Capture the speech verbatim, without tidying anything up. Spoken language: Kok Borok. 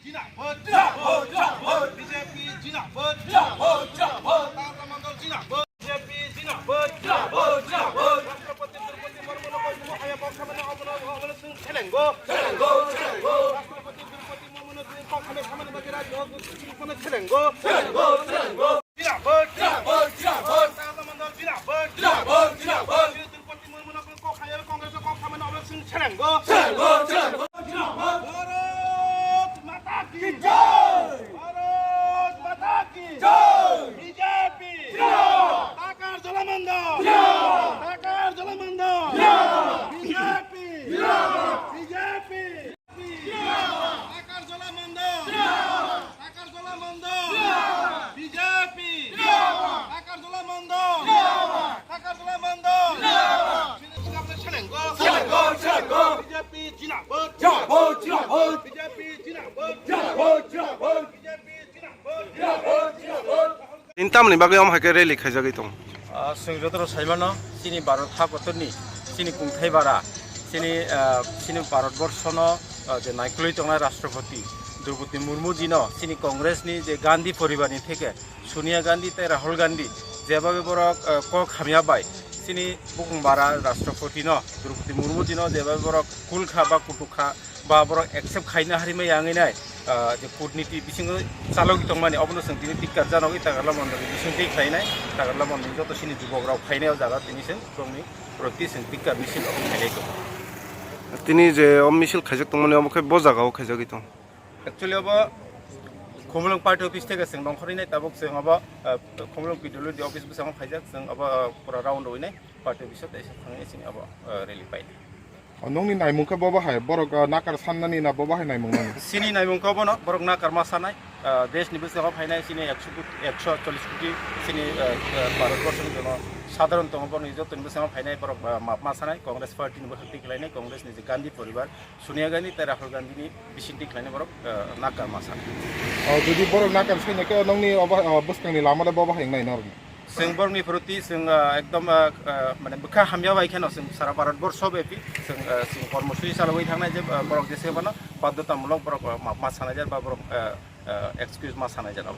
Jindabad, jindabad, jindabad. B J P jindabad, jindabad, jindabad. Tata Mandal jindabad, B J P jindabad, jindabad, jindabad. Rashtrapati Droupadi Murmu no kok hamya kok samani obono obono chwng selengo. Selengo, selengo. Rashtrapati Droupadi Murmu no chwng kok hamya samani bagwi rajyo chwng selengo. Selengo, selengo. Jindabad, jindabad, jindabad. Tata Mandal jindabad, jindabad, jindabad. Droupadi Murmu no kok hamya Congress kok samani obono chwng selengo. Selengo, selengo. Bharat Mata ki jai! Bharat Mata ki jai! B J P! Zindabad! Takar Jwlai Mandal! Zindabad! Takar Jwlai Mandal! Zindabad! B J P! Zindabad! B J P! Zindabad! Takar Jwlai Mandal! Zindabad! Takar Jwlai Mandal! Zindabad! B J P! Zindabad! Takar Jwlai Mandal! Zindabad! Takar Jwlai Mandal! Zindabad! Selengo! Selengo! Selengo! B J P! Jindabad! Jindabad! Jindabad! B J P jindabad! Jindabad! Jindabad! B J P jindabad! Jindabad! Jindabad! Tini tamni bagwi omo hai khe rally khaijagwi tongo? Ah, chwng jotono saimano, chini Bharat ha kotorni, chini kungthai bara, chini, ah, chini Bharat borshono, ah, je naikolwi tongnai Rashtrapati Droupadi Murmu jino, chini Congress ni je Gandhi poribar ni theke, Sonia Gandhi tei Rahul Gandhi, jeba borok, eh, kok hamya bai chini bukung bara Rashtrapati no, Droupadi Murmu jino jeba borok kul kha ba kutuk kha ba borok accept khaina harimai yangwi nai, eh, je kudniti bisingo chalogwi tongmani, obono chwng tini tikka janogwi Takarla Mondol ni bising twi khlainai, Takarla Mondol ni joto chini jubok rok phainai o jaga tini chwng borokni proti chwng tikka misil obo khainai tongo. Tini je o misil khaijak tongmani obo khe bo jaga o khaijagwi tongo. Actually, obo Khumulwng party office theke chwng nongkhorwi nai, tabuk chwng obo, eh, Khumulwng P W D office bwskango phaijak, chwng obo, eh, pura round rwi nai party office o teisa thangwi chini obo, eh, rally pai. O, nongni naimung khe bo bahai, borok, eh, nakar sannani na bo bahai naimung nani? Chini naimung khe bono, borok nakar ma sanai, eh, desh ni bwskango phainai chini ekso koti, ekso chollish koti chini, eh, eh, Bharat borso ni jono sadharon tongo, borok ni joto ni bwskango phainai borok, eh, map ma sanai, Congress party ni bwkhak twi khlainai, Congress ni je Gandhi poribar, Sonia Gandhi tei Rahul Gandhi ni bising twi khlainai borok, eh, nakar ma sanai. O, jodi borok nakar sai nai khe nongni obo, o, bwskangni lama le bo bahai wngnai norokni? Chwng borokni proti chwng, eh, ekdom, eh, eh, mane bwkha hamya bai kheno chwng sara Bharat borsho bepi chwng, eh, chwng kormosuchi chalogwi thangnai je, eh, borok jese phano badhyotamulok borok, eh, ma, ma sanai jar ba borok, eh, eh, excuse ma sanai jar abo.